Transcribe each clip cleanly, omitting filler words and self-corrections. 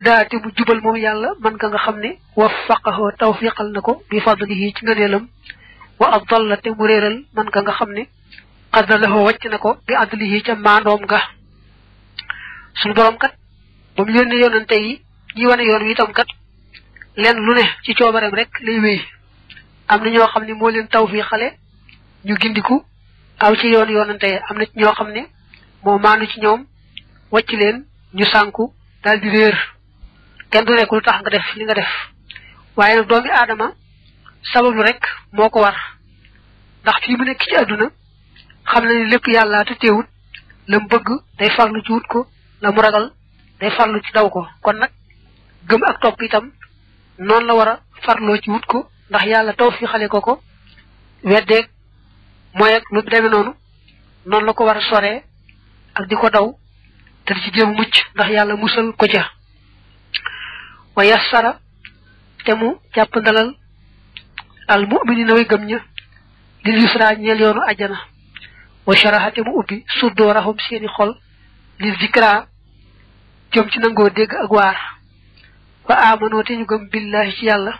daati mu jubal moom yàlla man ka nga xam ne waffaqahu tawfiqal na ko bi fadlihi ci ngëneelam wa adalla te mu réeral man ka nga xam ne qadalahu wàcc na ko bi adlihi ca maandoom nga suñu borom kat ba mu yónnee yonante yi ñi wane yoon wi itam kat leen lu ne ci coobareem rek lay wéy am na ñoo xam ne moo leen tawfiqale ñu gindiku aw ci yoon yonante yi am na ñoo xam ne moo maanu ci ñoom wàcc leen ñu sànku daal di réer kenn du nekk lu tax nga def li nga def waaye nag doomi aadama sababu rek moo ko war ndax fii mu nekk ci àdduna xam na ni lépp yàlla te teewut la mu bëgg day farlu ci wut ko la mu ragal day farlu ci daw ko kon nag gëm ak topp itam noonu la war a farloo ci wut ko ndax yàlla taw fi xale ko weddeeg mooy ak lu demee noonu la ko war a soree ak di ko daw te di ci jéem mucc ndax yàlla musal ko ca wa yassara te mu jàpp ndalal al mu'minina way gëm ña lil yusra ñeel yoonu ajjana wa sharaha te mu ubbi suddoorahum seeni xol li zikra jëm ci nangoo dégg ak waar wa amanoo te ñu gëm billahi ci yàlla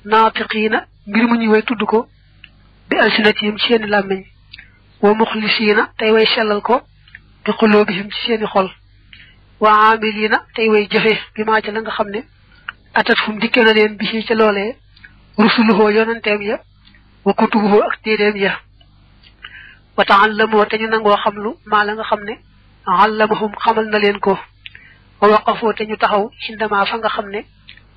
naatiqiina mbir mu ñuy way tudd ko bi alsinatihim ci seeni làmmiñ wa muxlisiina tey way sellal ko bi qulubihim ci seeni xol wa amilina tey way jëfe bi maa ca la nga xam ne atat fum dikke na leen bi ci loolee rusuluhoo yonanteem ya wa kutubuhoo ak téeréem ya wa taallamoo te ñu nangoo xamlu maa la nga xam ne allamahum xamal na leen ko wa waqafoo te ñu taxaw indama fa nga xam ne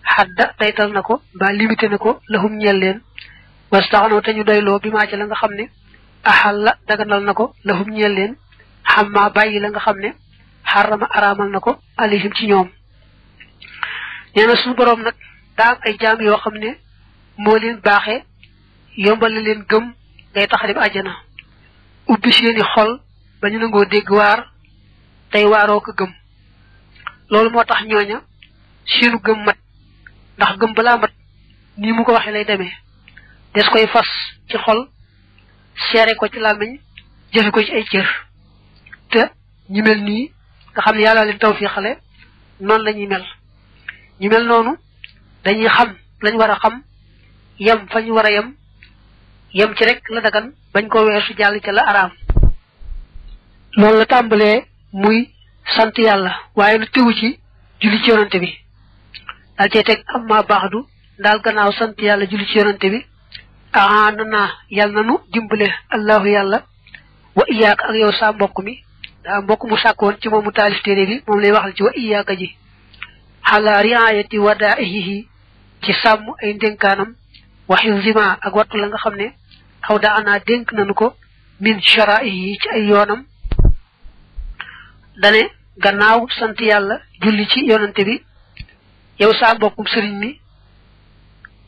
xadda daytal na ko ba limité na ko lahum ñeel leen wastaxanoo te ñu doyloo bi maa ca la nga xam ne axalla daganal na ko lahum ñeel leen xamma bàyyi la nga xam ne xarama araamal na ko alayhim ci ñoom nee na suñu boroom nag daa am ay jaam yoo xam ne moo leen baaxee yombal la leen gëm ngay tax dem àjjana ubbi seeni xol ba ñu nangoo dégg waar tey waaroo ko gëm loolu moo tax ñooña seenu gëm mat ndax gëm balaa mat nii mu ko waxee lay demee des koy fas ci xol seere ko ci làmmiñ jëfe ko ci ay cër te ñu mel nii nga xam ne yàlla leen tawfiixale noonu la ñuy mel ñu mel noonu dañuy xam lañ war a xam yem fa ñu war a yem ci rek la dagan bañ ko weesu jàll ca la araam loolu la tàmbalee muy sant yàlla waaye lu tewu ci julli ci yonante bi daal cee teg amma baaxdu daal gannaaw sant yàlla julli ci yonante bi aanana yàlla nanu dimbale allahu yàlla wa iyaaka ak yow saa mbokk mi daa mbokk mu sàkkoon ci moom mu taalif téere bi moom lay waxal ci wa iyaaka ji xala riayati wadaihi ci sàmm ay ndénkaanam wa xifzima ak wattu la nga xam ne xaw daa anaa dénk nanu ko min sharaihi ci ay yoonam dane gannaaw sant yàlla julli ci yonante bi yow saa mbokkum sëriñ mi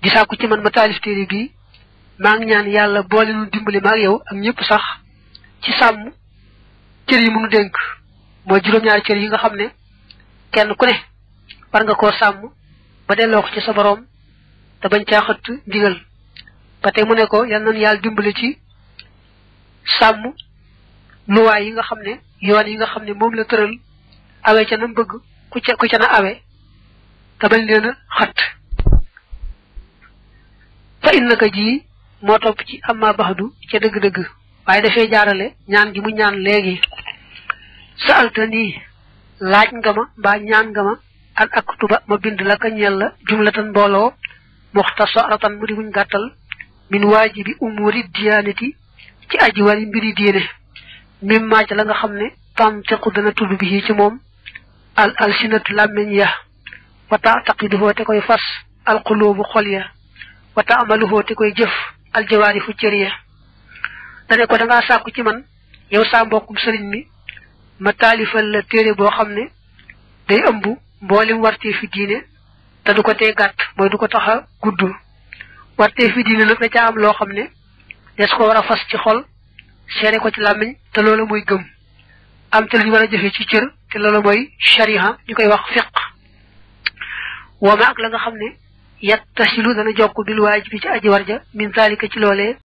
di sàkku ci man ma taalif téere bi maa ngi ñaan yàlla boole nu dimbali maag yow ak ñëpp sax ci sàmm cër yi mënu dénk mooy juróom-ñaari cër yi nga xam ne kenn ku ne war nga koo sàmm ba delloo ko ci sa boroom te bañ caa xëtt ndigal ba tey mu ne ko yal nañu yàlla dimbali ci sàmm luwaay yi nga xam ne yoon yi nga xam ne moom la tëral awe ca nam bëgg ku ca na awe te bañ leen a xat fa innaka ji moo topp ci amma baxdu ca dëgg-dëgg waaye dafay jaarale ñaan gi mu ñaan léegi sa alta nii laaj nga ma mbaa ñaan nga ma an aktuba ma bind la ka ñeel la jumlatan mbooloo muxtasaratan mu di muñ gàttal min waajibi umuri diyaanati ci aji wari mbiri diine mim maac la nga xam ne tantiqu dana tudd bi ci moom al alsinatu làmmeñ ya wa taataqiduhoo te koy fas alqulubu xol ya wa taamaluhoo te koy jëf aljawaarifu cër ya dane ko dangaa sàkku ci man yow saa mbokkum sëriñ mi ma taalifal la téere boo xam ne day ëmb mboolem wartee fi diine te du ko tee gàtt mooy du ko tax a gudd warte fi diine nag da ca am loo xam ne des ko war a fas ci xol seere ko ci làmmiñ te loolu mooy gëm am te lu ñu war a jëfe ci cër te loolu mooy shariha ñu koy wax fiq wama ak la nga xam ne yattasilu dana jokk bil waajibi ci aji warja min zalika ci loolee